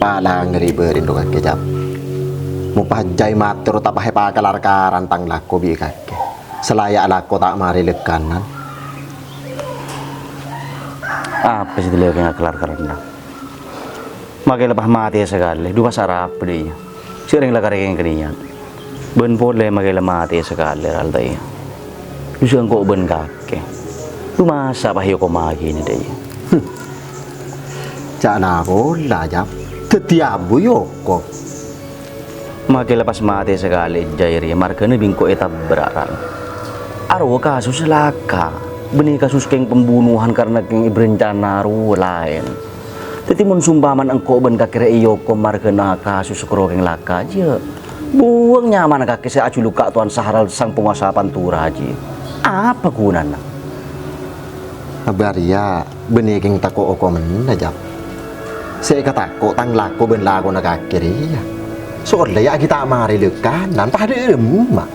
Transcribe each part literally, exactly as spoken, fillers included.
Ala ngeri bâri' ro kakè, Cap. Mon pas jhâ' mator ta' pas èpakalar-karan tang lako bi' kakè. Salaya' lako ta' marè lèkanan. Apa sè dâlâ kèng akalar-karan? Makè la pas matè sakalè, dhu pas arapa dâ' iyâ. Sè rèng la karè kèng kènèyan. Bân polè makè la matè sakalè, Ral, ta' iyâ. Dhu sè engko' bân kakè. Dhu masa' pas èokom aghina dâ' iyâ. Ca'na pola, Cap. Dhâddhi abu èokom. Makè la pas matè sakalè jhâ' rèya marghâna bi' engko' ètabrak, Ral. Arowa kasus laka. Bânnè kasus kèng pembunuhan karena kèng èbrencana rowa laèn. Dhâddhi mon sompamana engko' bân kakè rèya èokom marghâna kasus karo kèng laka, jhâ' buwâng nyamana kakè sè ajhuluka' Towan Sahral sang pangobâsa Pantura, jhâ'. Apa ghunana? Bâriyâ, bânnè kèng tako' okomanna, Cap. Sè èkatako' tang lako bân lakona kakè rèya. Sè ollè yâ ghi' ta' marè lèkanan, padâ remma.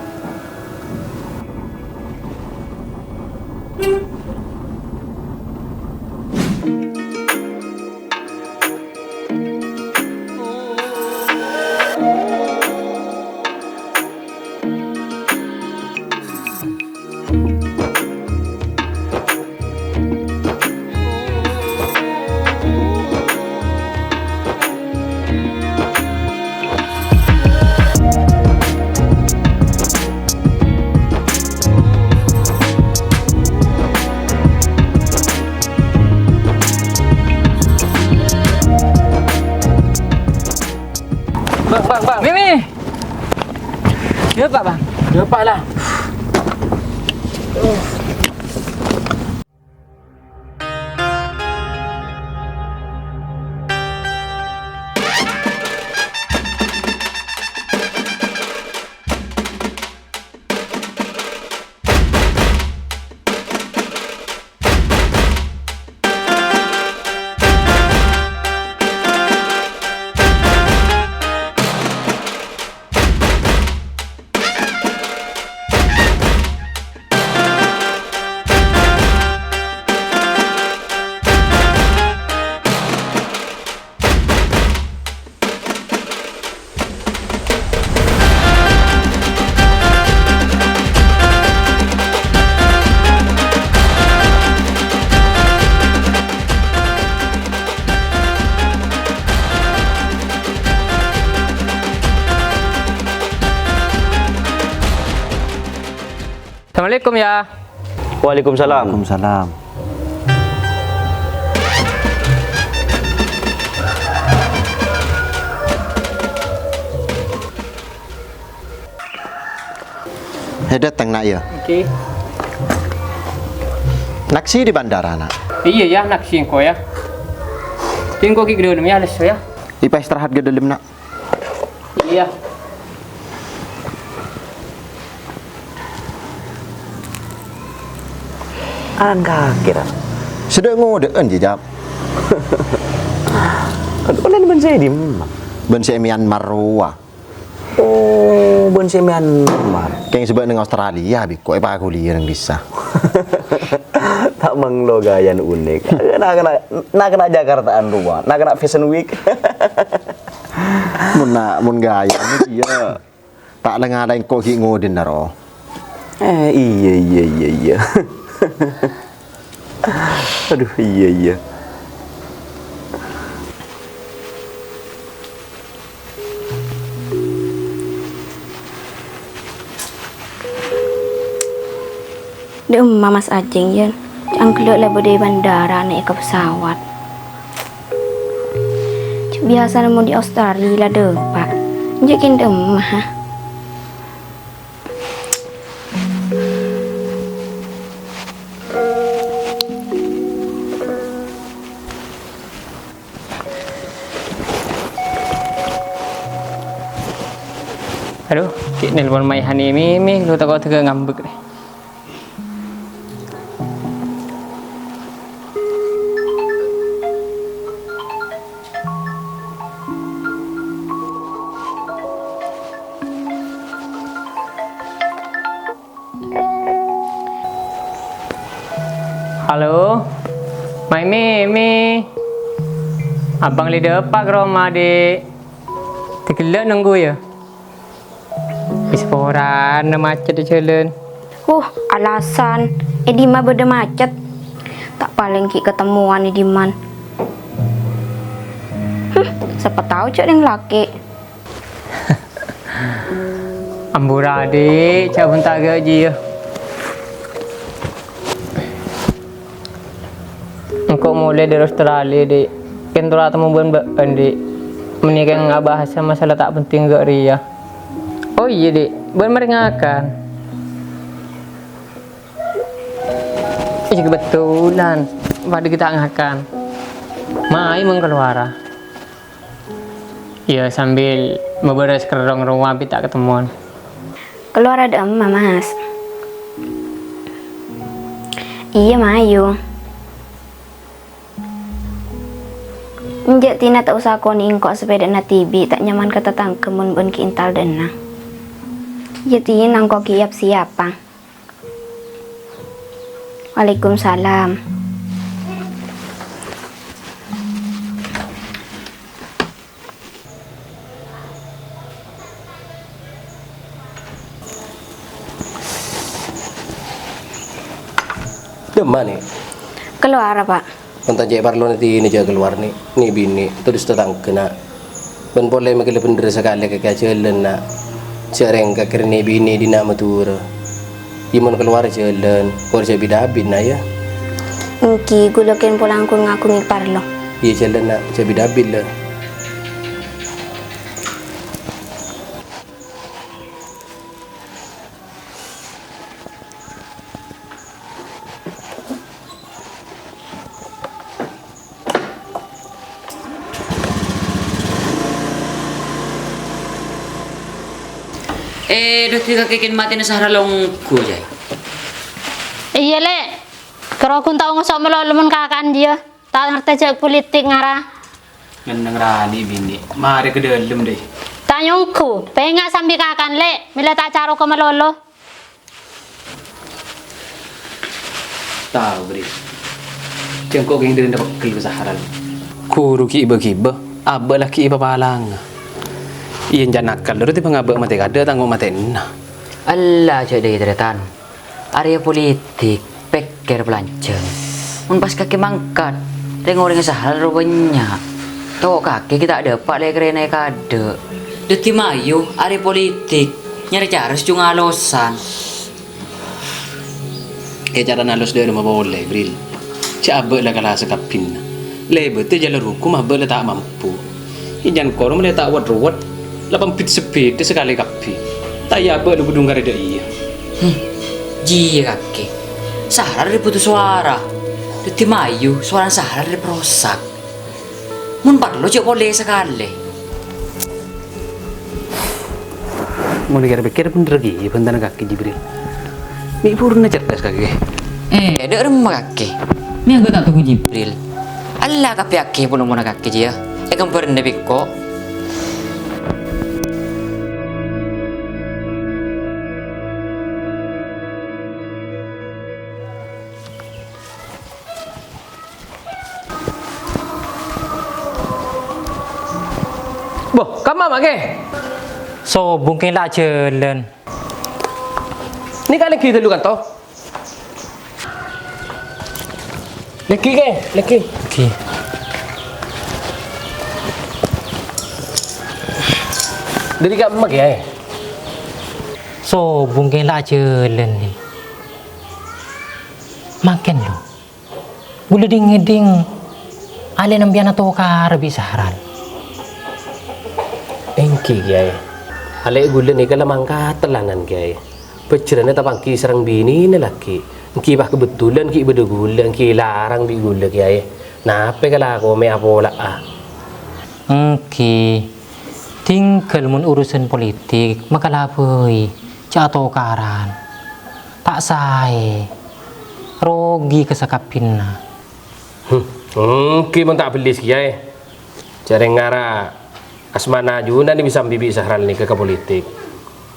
Bang, bang, bang. Mimi. Iya, Pak, Bang. Iya, Pak, lah. Assalamualaikum, ya. Waalaikumsalam. Waalaikumsalam. Hei, dâteng, Na', ya? Oke. Naksi di bandara, Na'? Iya, ya, naksi engko', ya. Engko' ghi' ka dâlem, ya, lesso, ya. Ipa istirahat ka dâlem, Na'. Iya. Aran kakè, Ran. Sè dâ' ngodâ'ân, Jijab. Aduh, ollè bân sè dimma? Bân sè Myanmar rowa. Oh, bân sè Myanmar. Kèng sè bâ' neng Australia, bi' ko' èpaghuliyâ neng dissa. Ta' manglo gayana unik. Na'-kana', na'-kana' Jakartaan rowa. Na'-kana' Fashion Week. Mon na-, mon gaya, iyâ. Ta' la-ngala engko' ghi' ngodâ'ân, ro. Eh, iyâ, iyâ, iyâ, iyâ. Aduh, iyâ, iyâ. Dâ' emma, Mas Ajeng, yân. Ca'na ghellâ' la bâdâ è bandara nè' ka pesawat. Biyasana mon dâri Australia la dâpa'. Enjâ' kèng dâ' emma, ha? Aduh, ghi' nelpon Maihani Mimi, lu tako' tega ngambek deh. Halo, Mai Mimi. Abang lè dâpa' ka roma, Dik. Tèghellâ' nongghu, yâ. Wis porana macet è jhâlân. Uh, alasan. È dimma bâdâ macet? Ta' palèng ghi' katemmowan è dimman. Hmm, sapa tao jâ' rèng lakè'. Ampura, Dik, jhâ' bânta ghâjiyâ. Engko' molè dâri Australia, Dik. Kèng tola temmo bân bâ'ân, Dik. Mennèng kèng abahasa masalah ta' penting ghâ' rèya. Oh iyâ, Dik, bân marè ngakan. Iyâ, kebetulan, padâ ghi' ta' ngakan. Mayu mangkaloara. Iyâ, sambil mabârâs kerrong rowa bi' ta' katemmowan. Kaloara dâ'emma, Mas? Iyâ, mayu. Enjâ', Tina, ta' osa konè'è engko' sapèdâna dhibi', ta' nyaman ka tatangghâ mon bâ'ân ghi' ental dâ' enna'. Iyâ, Tina, engko' ghi' yap-siyapa. Waalaikumsalam. Dâ'emma, Nè'? Kaloara, Pa'. Mon ta' cè' parlona Tina jhâ' kalowar, Nè'. Nè' binè, todus tatangghâ, Na'. Bân polè makkè la bhendher sakalè ka jhâlân, Na'. Jhâ' rèng kakè rè nè' binè è dinna' Madhurâ. Iyâ, mon kalowar jhâlân, kor jhâ' bit-abit, Na', yâ. Èngghi, kaulâ kèng polana ghun ngaghungè parlo. Iyâ, jhâlân, Na', jhâ' bit-abit, la. Eh, dhâddhi kakè kèng matèna Sahral ongghu, Cai? Iyâ, Lè'. Kèra ghun tao ngoso' malolo mon kakan jiyâ. Ta' ngartè jhâ' politik ngara. Ngenneng ranè binè. Marè ka dâlem, dâi. Ta' nyongghu, pènga' sambi kakan, Lè'. Mèla ta' caroka malolo. Tao, Bril. Jhâ' engko' kèng dâlem pegghel ka Sahral. Ghuru ghi' bâ-ghibâ, abâ' la ghi' èpapalanga. Iyâ, èncan nakal, dâri tèmbhâng abâ' matè kadâ', ta' ngo' matèna. Ella, jhâ' dâi tarètan. Arèya politik, pèkkèr palanjhâng. Mon pas kakè mangkat, rèng-orèngnga Sahral rowa bânnya'. To' kakè ghi' ta' dâpa' lè-karèna è kadâ'. Dhâddhi mayu, arèya politik, nyarè cara sè jhung alosan. Kè carana alos dâ' remma polè, Bril. Jhâ' abâ' la kala sakabbhinna. Lèbâdhâ jhâlân hokom abâ' la ta' mampu. Èncan kor mèlè ta' wet-ruwet, la pambit-sebbidhâ sakalè kabbhi. Ta' iyâ abâ' lu ghudhung karè dâ' iyâ. Hmm, jiyâ kakè. Sahral rè bhuto sowara. Dhâddhi mayu, sowarana Sahral rè parosak. Mon parlo jhâ' polè sakalè. Mon èkèr-pèkkèr bhendher ghi' bhântana kakè Jibril. Mè' buruna cerdas kakè. Eh, dâ' remma kakè. Mè' angghâ ta' tunggu Jibril. Ella kabbhi kakè pon omorra kakè jiyâ. Èkembhârâna bi' engko'. Bo, kamma, Ma', Kè? Sobung kèng la ajhâlân. Nèka lèngghi ghâllu kanto. Lèngghi, Kè, lèngghi. Oke. Dâri kamma, Kè, aè? Sobung kèng la ajhâlân, Lè'. Mangkèn, lo. Ghulâ dhing-ngèdhing alè' sampèyan atokara bi' Sahral. Èngghi, Kèyaè. Alè' ghulâ nèka la mangkat tellanan, Kèyaè. Bhâjrâna tapangghi sareng binèna lagghi'. Èngghi pas kabhendhulân ghi' bâdâ ghulâ, èngghi èlarang bi' ghulâ, Kèyaè. Napè kalako mè' apola'a? Èngghi, tinggal mon urusan politik makalabâi, jhâ' atokaran. Ta' saè, rogi ka sakabbhinna. Hmm, èngghi mon ta' bellis, Kèyaè. Jhâ' rèng ngara asmana ajunan bisa mbibi' Sahral nèka ka politik.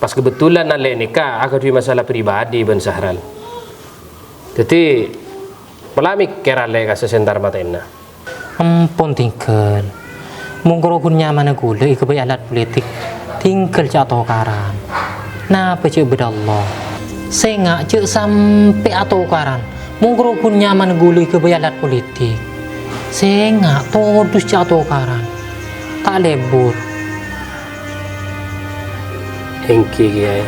Pas kabhendhulân alè' nèka aghâdhuwi masalah pribadi bân Sahral. Dhâddhi, pola mèkkèr alè' ka sè entar matèna. Ampon tèngghâl. Mon karo ghun nyamana ghulâ èghâbây alat politik, tèngghâl jhâ' atokaran. Napa jhâ' bâdâ Allah? Sènga' jhâ' sampè' atokaran. Mon karo ghun nyamana ghulâ èghâbây alat politik, sènga' todus jhâ' atokaran. Ta' lebur. Èngghi, Kèyaè.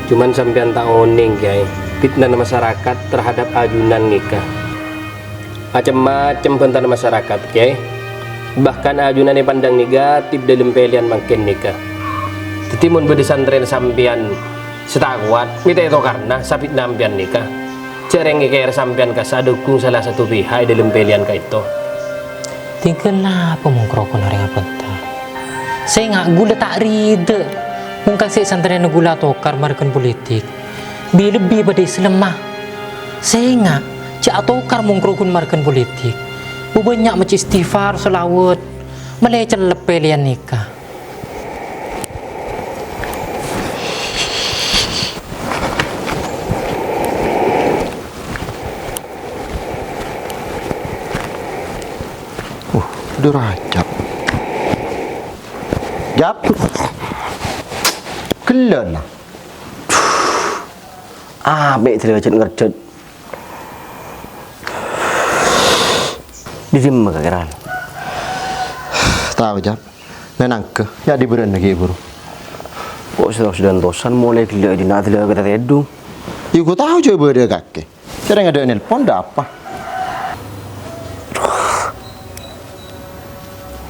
Cuman sampèyan ta' onèng, Kèyaè, fitnana masarakat terhadap ajunan nèka. Macem-macem bhântana masarakat, Kèyaè. Bahkan ajunan èpandang negatif dâlem pèlèyan mangkèn nèka. Dhâddhi, mon bâdâ santrèna sampèyan sè ta' kowat, mè' ta' ètokarna safitna sampèyan nèka. Jhâ' rèng èkèra sampèyan kassa' dhugghu sala sèttong pihak è dâlem pèlèyan ka'dinto. Tèngghâl napa mon karo ghun orèng abhânta? Sènga' ghulâ ta' rida mon kasè' santrèna ghulâ atokar marghâna politik. Bi-, lebbi padâ Islamma. Sènga' jhâ' atokar mon karo ghun marghâna politik. Bânnya' maca istighfar, shalawat, malè cellep pèlèyan nèka. Uh, Abdul Rajab. Jab. Ghellâ' la. Ah, mè' dhâri bâjât ngerdhât. Dhimma kakè, Ral? Tao, Jab. Nèng nangghâ, ya' dibârâ'na ghi' buru. Kok sè tos-dantosan molaè ghellâ' è dinna' adâlâ ka tèdung? Iyâ, ghu tao jhâ' bâdâ kakè. Sèrèng adâ' nelpon, dâ' apa?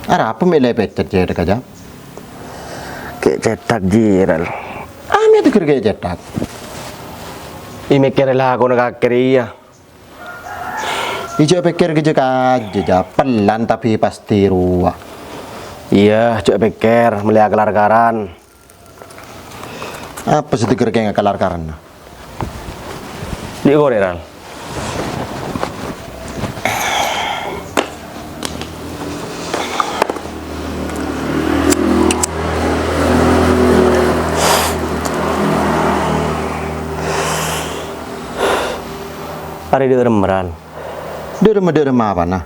Arapa mè' lè pècèt cèthak, Jab? Ghi' cèthak, Jiral. Amè teggher ghi' cèthak. Iyâ mèkkèrè lakona kakè rèya. Iyâ jhâ' pèkkèr kajâ-kajâ, Jab. Pelan tapè pastè rowa. Iyâ, jhâ' pèkkèr, mellèya kalar-karan. Apa sè teggher kèng kalar-karanna? Dhi' korè, Ral. Arè dâ' remma, Ral? Dâ' remma, dâ' remma apana?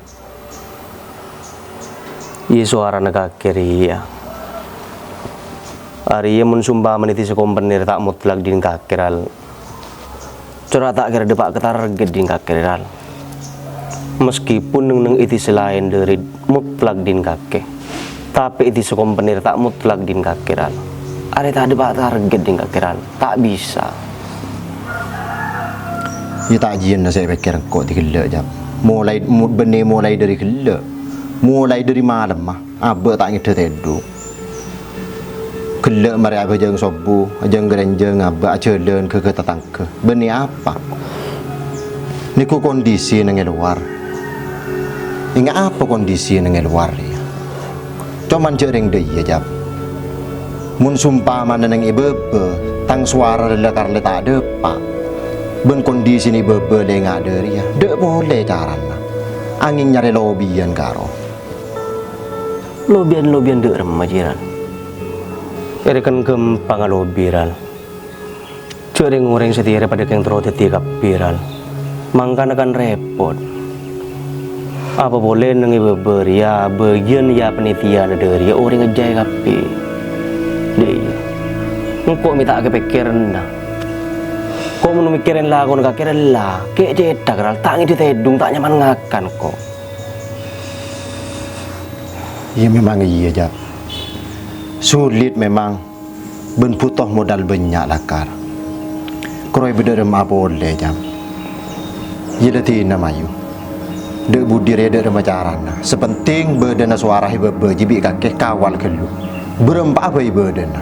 Iyâ, sowarana kakè rèya. Arèya mon sompamana dhisa komponer ta' motlak dhin kakè, Ral. Cora' ta' kèra dâpa' ka target dhin kakè, Ral. Meskipun neng-enneng è dhisa laèn dâri motlak dhin kakè, tapè è dhisa komponer ta' motlak dhin kakè, Ral. Arè ta' dâpa' target dhin kakè, Ral. Ta' bisa. Iyâ, ta' jiyâna sè èpèkkèr engko' dhi ghellâ', Jab. Molaè, mo-, bânnè molaè dâri ghellâ'. Molaè dâri malemma, abâ' ta' ngèdhâ tèdung. Ghellâ' marè abhâjâng sobbhu, ajâng-ghârânjâng abâ' ajhâlân ghâghâ tatangghâ. Bânnè apa? Nèko kondisi neng è lowar. Ènga' apa kondisi neng è lowar rèya? Coman jhâ' rèng dâ' iyâ, Jab. Mon sompamana neng è bâbâ, tang sowara lè-karlè ta' dâpa', bân kondisina è bâbâ lènga' dâriyâ, dâ' polè carana. Angèng nyarè lobiyân karo. Lobiyân-lobiyân dâ' remma, Jiral? Èrèken ghâmpang alobiyân, Ral. Jhâ' rèng-orèng satèya rèya padâ kèng terro dhâddhiyâ kabbhi, Ral. Mangkana kan rèpot. Apa polè neng è bâbâ rèya bâgiyân, yâ, panitiana dâriyâ orèng ajâi kabbhi. Dhi', iyâ. Engko' mè' ta' kapèkkèranna. Ko' mon mèkkèrè lakona kakè rèya, ghi' cèthak, Ral, ta' ngèdhâ tèdung, ta' nyaman ngakan, ko'. Iyâ, memang iyâ, Jab. Sulit memang. Bân bhuto modal bânnya', lakar. Karo èbâdâ remma polè, Jab. Iyâ, la dina mayu. Dâ' budi rèya dâ' remma carana. Sè pentèng bâdâna sowara è bâbâ jiyâ bi' kakè kawal ghâllu. Bârâmpa'a bhâi bâdâna.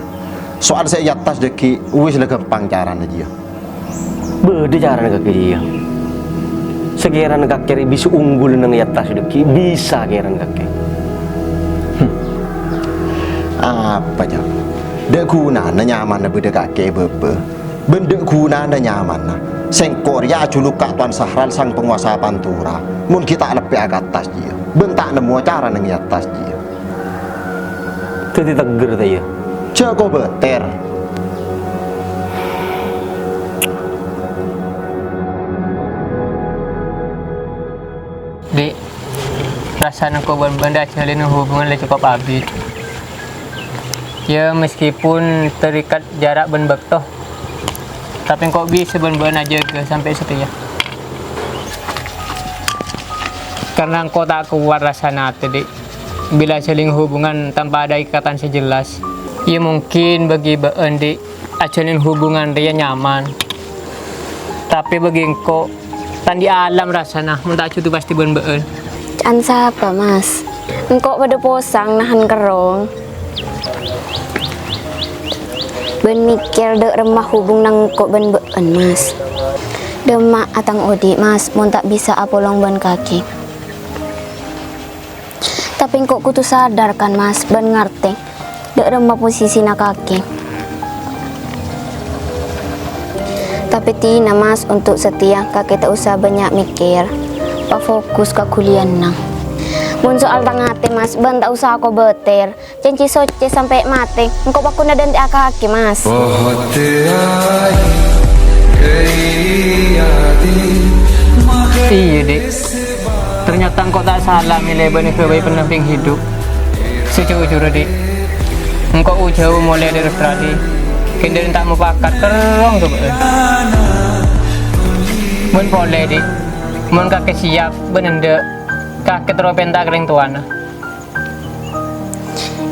Soal sè è attas dâgghi' wis la ghâmpang carana jiyâ. Bâdâ carana kakè jiyâ. Sakèrana kakè rèya bisa unggul neng è attas dâgghi', bisa kèrana kakè. Hmm. Apa, Jab? Dâ' ghunana nyamanna bâdâ kakè è bâbâ. Bân dâ' ghunana nyamanna. Sèngko' rèya ajhuluk ka' Towan Sahral, sang pangowasa Pantura. Mon ghi' ta' leppè'a ka attas jiyâ. Bân ta' nemmowa cara neng è attas jiyâ. Dhâddhi teggher, ta' iyâ? Jhâ' kobâtèr. Dhi', Rassana engko' bân bâ'na ajalin hubungan la cokop abit. Ya, meskipun terikat jarak bân bâkto, tapè engko' bisa bân bâ'na ajâgâ sampè' satèya. Karna engko' ta' kowat rassana atè, Dik, bilâ ajalin hubungan tanpa ada ikatan sè jelas. Ya, mungkin bagi bâ'na, Dik, ajalin hubungan rèya nyaman. Tapè bagi engko', ta' andi' alam rassana mon ta' ajhudhu pastè bân bâ'na. Ca'an sapa, Mas? Engko' padâ posang nahan kerrong. Bân mèkkèr dâ' remma hubungan engko' bân bâ'na, Mas. Dâ' emma'a tang odi', Mas, mon ta' bisa apolong bân kakè. Tapè engko' kodhu sadar, kan, Mas, bân ngartè dâ' remma posisina kakè. Tapè tina, Mas, untuk satèya kakè ta' osa bânnya' mèkkèr, pafokus ka kuliana. Mon soal tang atè, Mas, bân ta' osa kobâtèr, jhânjhi soccè sampè' matè, engko' pakkun adhânte'a kakè, Mas. Iyâ, Dik. Ternyata engko' ta' sala mèlè bân èghâbây pendamping hidup. Sè jujurra, Dik, engko' jhâu molè dâri Australia. Ghândarèn ta' mopakat kerrong ka bâ'na. Bân polè, Dik, mon kakè siap bân endâ', kakè terro pènta ka rèng towana.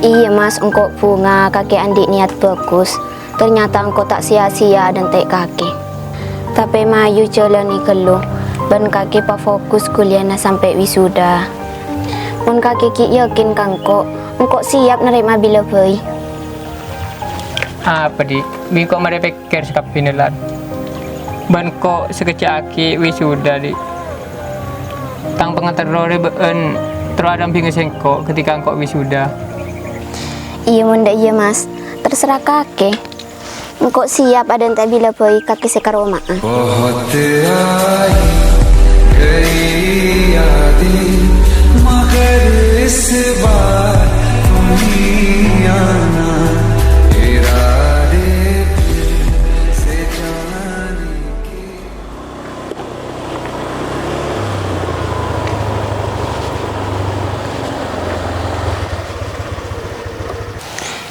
Iyâ, Mas, engko' bhunga kakè andi' niyat bhâghus. Ternyata engko' ta' sia-sia adhânte' kakè. Tapè mayu jhâlânè ghâllu, bân kakè pafokus kuliana sampè' wisuda. Mon kakè ghi' yakin ka engko', engko' siap narèma bilâ bhâi. Apa, Dik? Bi' engko' marè pèkkèr sakabbhinna, Lan. Bân engko' sakejjhâ' aghi' wisuda, Dik. Tang pangaterro rè bâ'na terro adampinga sèngko' ketika engko' wisuda. Iyâ, mon dâ' iyâ, Mas. Terserah kakè. Engko' siap adhânte' bilâ bhâi kakè sè ka roma'a.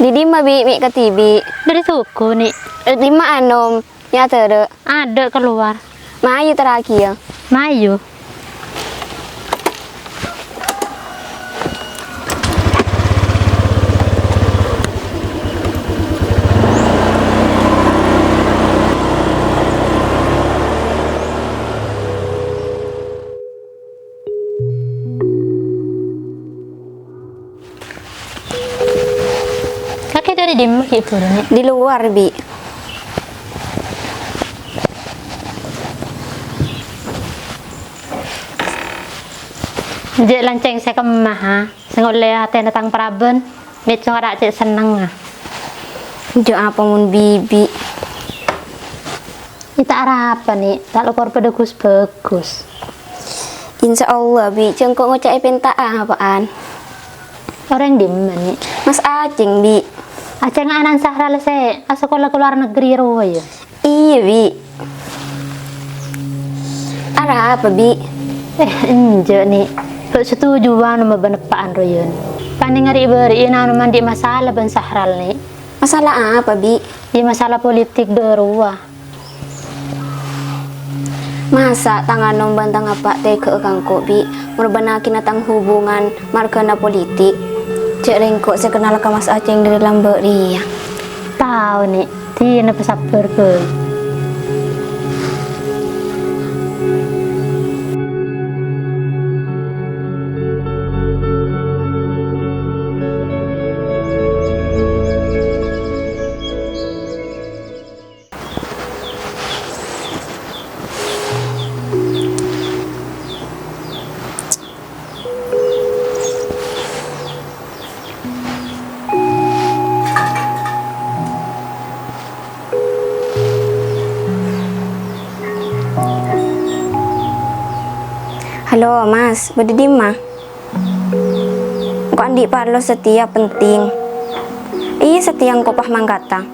Dâri dimma, Bi', mè' kadhibi'? Dâri sogo, Ni'. Dâri dimma, Anom? Mè' adârâ'. Adâ' kalowar. Mayu, terakhir. Mayu. Kakè dâri dimma ghi' bhuru, Ni'? Di luar, Bi'. Jhâ' lancèng sè kemma, ha? Sè ngollè atèna tang parabân, mè' cora' cè' sennengnga. Jhâ' apa mon Bibi? Iyâ ta' arapa, Ni', ta' lokor padâ gus-bhâghus. Insya Allah, Bi', jhâ' engko' ngoca'è pènta'a apa'an. Orèng dimma, Ni'? Mas Acèng, Bi'. Acèng ana'na Sahral sè asakola ka lowar negri rowa, yâ? Iyâ, Bi'. Arapa, Bi'? Eh, enjâ', Ni'. Bâ' setuju anu ma bân eppa'an rowa, yâ. Panènga rè'-bâri'na anu ma andi' masalah bân Sahral, Ni'. Masalah apa, Bi'? Yâ, masalah politik dâ' rowa. Masa' tang anom bân tang eppa' tèghâ'â ka engko', Bi', ngorbhânnaghinâ tang hubungan marghâna politik? Jhâ' rèngko' sè kennal ka Mas Acèng dâri lambâ' rèya. Tao, Ni', dinah pasabbhâr bhâi. Halo, Mas, bâdâ dimma? Engko' andi' parlo satèya penting. Iyâ, satèya engko' pas mangkata.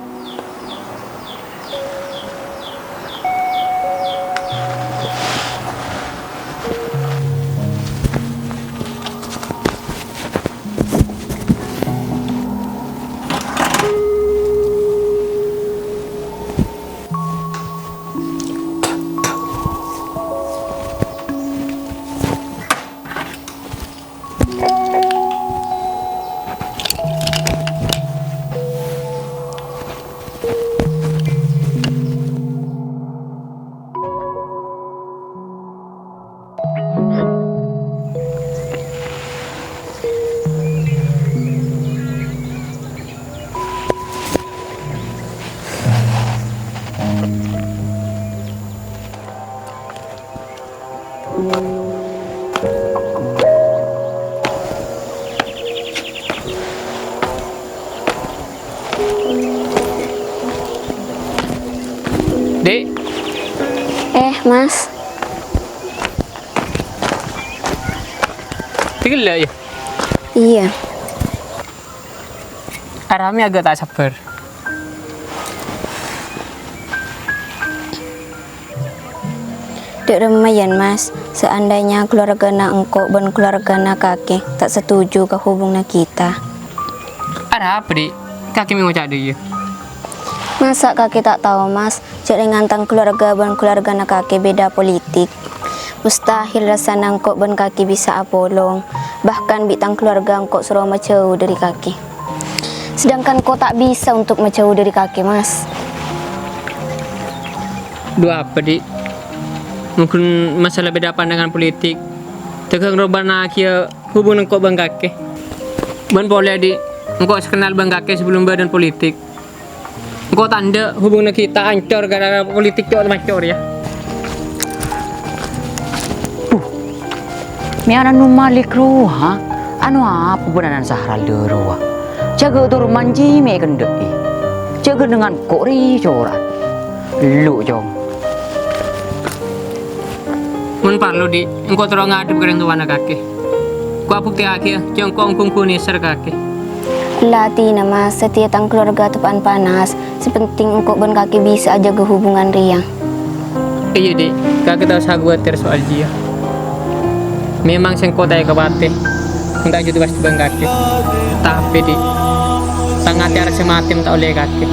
Dik. Eh, Mas. Ghellâ', yâ? Iyâ. Arapa mè' aghâ' ta' sabbhâr. Dâ' remma, yân, Mas, seandainya keluargana engko' bân keluargana kakè ta' setuju ka hubunganna kita. Arapa, Dik? Kakè mè' ngoca' dâ' iyâ? Masa' kakè ta' tao, Mas, jhâ' rèng tang keluarga bân keluargana kakè beda politik? Mustahil rassana engko' bân kakè bisa apolong, bahkan bi' tang keluarga engko' soro majâu dâri kakè. Sedangkan engko' ta' bisa untuk majâu dâri kakè, Mas. Dhu apa, Dik? Mungkin masalah beda pandangan politik. Tèghâng robâna aghiyâ hubungan engko' bân kakè. Bân polè, Dik, engko' sakennal bân kakè sabellumma bâdân politik. Engko' ta' endâ' hubunganna kita ancor gara-gara politik co'-maco' rèya. Buh, mè' ana' Malik rowa, ha? Anu apa bân ana' Sahral dâ' rowa? Jâgâ tor manji mè' kendâ'i. Jâgâ dengan ko' ri coran. Lu, Cong. Mon parlo, Dik, engko' terro ngadhep ka rèng towana kakè. Engko' abuktèyaghi, jhâ' engko' ngghu-ngghu nèser kakè. La, atèna, Mas, satèya tang keluarga teppa'an panas. Sè penting engko' bân kakè bisa ajâgâ hubungan rèya. Iyâ, Dik, kakè ta' osa kobâtèr soal jiyâ. Memang sèngko' ta' èkapatè, mon ta' jhudhu pas bân kakè. Tapè, Dik, tang atè arassa matè mon ta' ollè kakè.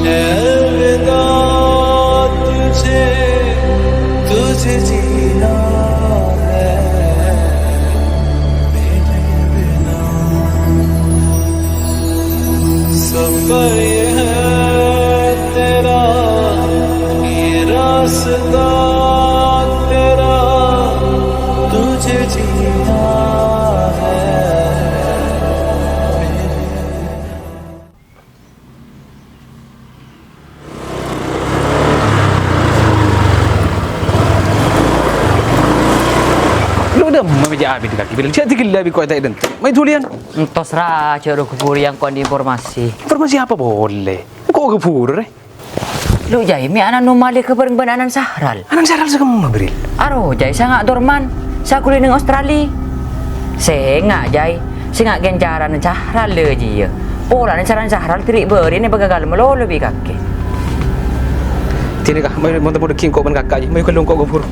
Lu dâ' emma mè' jâ' abit kakè, Bilal. Jhâ' dighellâ' bi' ko' ta' èdhânto. Mai dhuliyân. Entos ra, jhâ' ro ghâbur yang kon informasi. Informasi apa polè? Ko' ghâbur, rè? Lu, Jai, mè' ana' Malik bhâreng bân ana' Sahral. Ana' Sahral sè kemma, Bril? Aro, Jai, sènga' Dorman, sè ghuli neng Australia. Sènga', Jai, sènga' kèng carana Sahral, lè, jiyâ. Polana carana Sahral, dhiri' bâri' nè bâgâ kalem lolo bi' kakè. Dina, Kak, mayu mon temmo dhâggi' engko' bân kakak, Jai. Mayu ghâllu engko' ghâbur.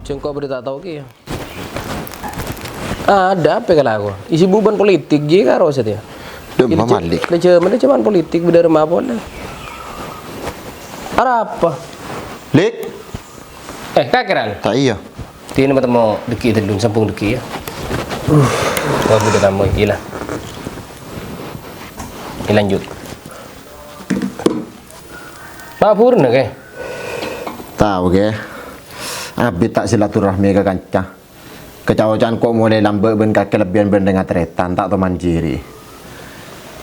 Jhâ' engko' bâdâ ta' tao kèya. Ah, adâ' apa kalako? Èsibuk bân politik, jiyâ karo satèya. Dâ' emma Malik. Dâ' jhâman, dâ' jhâman politik, bâdâ remma polè. Arapa? Lik. Eh, kakè, Ral. Ta' iyâ. Dina matemmo dhâggi' dâllu, sambung dhâggi', yâ. Uh, wah, bâdâ tamoy, iyâ la. Yâ, lanjut. Ma' bhuruna, Kè? Tao, Kè. Abit ta' silaturahmi ka kanca. Kacaoca'an ko' molaè lambâ' bân kakè lebbiyân bân rèng tarètan, ta' toman jiri.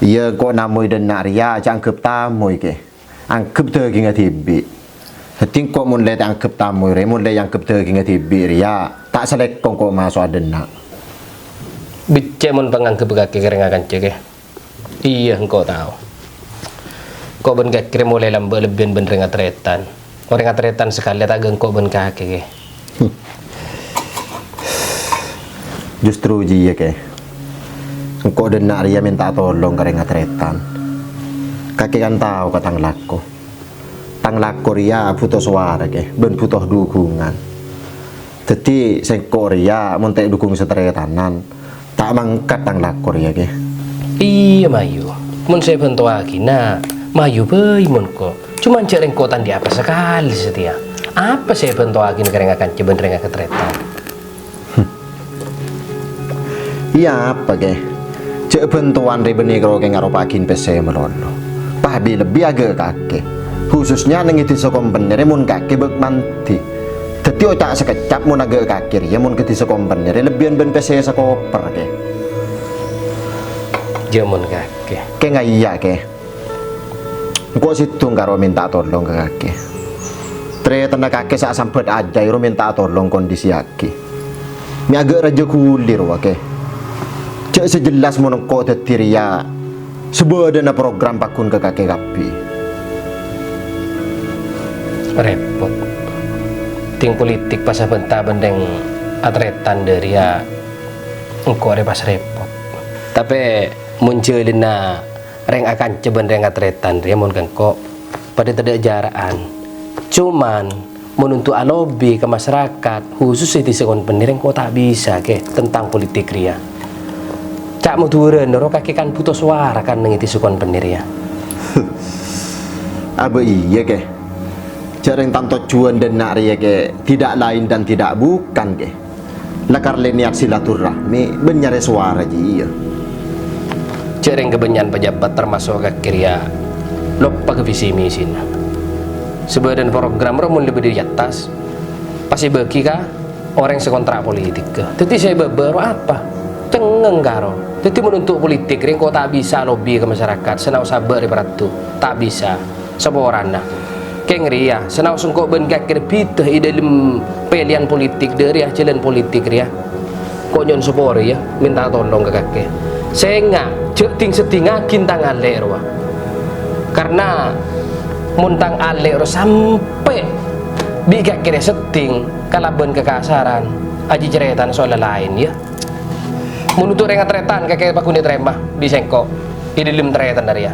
Iyâ, ko' namoy dâ' enna' rèya, jhâ' angghep tamoy, Kè. Angghep dâgingngâ dhibi'. Dhâddhi, engko' mon la èangghep tamoy rè, mon la èangghep dâgingngâ dhibi' rèya, ta' salèkong ko' maso'a dâ' enna'. Beccè' mon pangangghep kakè ka rèng kanca, Kè. Iyâ, engko' tao. Ko' bân kakè rè molaè lambâ' lebbiyân bân rèng tarètan. Orèng tarètan sakalè ta' gâ' engko' bân kakè, Kè. Justru jiyâ, Kè. Engko' dâ' enna' rèya mènta tolong ka rèng tarètan. Kakè kan tao ka tang lako. Tang lako rèya bhuto sowara, Kè, bân bhuto dhukungan. Dhâddhi, sèngko' rèya mon ta' èdhukung satarètanan, ta' mangkat tang lako rèya, Kè. Iyâ, mayu. Mon sè èbhântowaghina, mayu bhâi mon ko'. Coma jhâ' rèng ko' ta' andi' apa sakalè satèya. Apa sè èbhântowaghina ka rèng kanca bân rèng tarètan? Iyâ, apa, Kè? Jhâ' bhântowan rè bânnè karo kèng aropa'aghin pèssè malolo. Pas bi-, lebbi aghâ' kakè. Khususnya neng è dhisa Kompennè rè mon kakè bâk mandi. Ti oca' sakeccap mon agâ' kakè rèya mon ghi' dissa' kompennè rè lebbiyân bân pèssè sakoper, Kè. Jâ' mon kakè. Kè ngâ' iyâ, Kè. Engko' sèttong karo mènta tolong ka kakè. Tarètanna kakè sè asambhât ajâ èro mènta tolong kondisiyaghi. Mè' agâ' rajâ ghuli rowa, Kè. Jâ' sè jellas mon engko' dhâddhi rèya sabâdâna program pagghun ka kakè kabbhi. Rèpot. Dhing politik pas abânta bân rèng atarètan dhâriyâ engko' rè pas rèpot. Tapè mon jhâlânna rèng akanca bân rèng atarètan rèya mon ka engko' padâ tadâ' jâra'an. Coman, mon untuk alobi ka masarakat, khusus è dissa' kompennè rèya engko' ta' bisa, Kè, tentang politik rèya. Ca' Madhurâna ro kakè kan bhuto sowara kan neng è dissa' kompennè rèya. Abâ' iyâ, Kè. Jâ' rèng tanto juwân dâ' enna' rèya, Kè, tidak lain dan tidak bukan, Kè. Lakar lè niyat silaturahmi, bân nyarè sowara jiyâ. Jâ' rèng kabânnya'an pejabat, termasuk kakè rèya, loppa ka visi misina. Sabâdâna program ro mon lè bâdâ è attas, pas èbâgi ka orèng sè kontra' politik. Dhâddhi sè bâbâ ro apa? Cengngeng karo. Dhâddhi mon untuk politik rèya engko' ta' bisa alobi ka masarakat, sanaos abâ' rè paradu. Ta' bisa. Saporana. Kèng rèya, sanaos engko' bân kakè bhidhâ è dâlem pèlèyan politik dhâriyâ, jhâlân politik rèya. Engko' nyo'on sapora, yâ, mènta tolong ka kakè. Sènga', jâ' dhing-seddhingngaghi tang alè' rowa. Karna mon tang alè' rowa sampè' bi' kakè rèya seddhing kalabân kakasaran, ajiyâ carètana soal laèn, yâ. Mon untuk rèng atarètan kakè pagghun ètarèma bi' sèngko' è dâlem tarètanna rèya.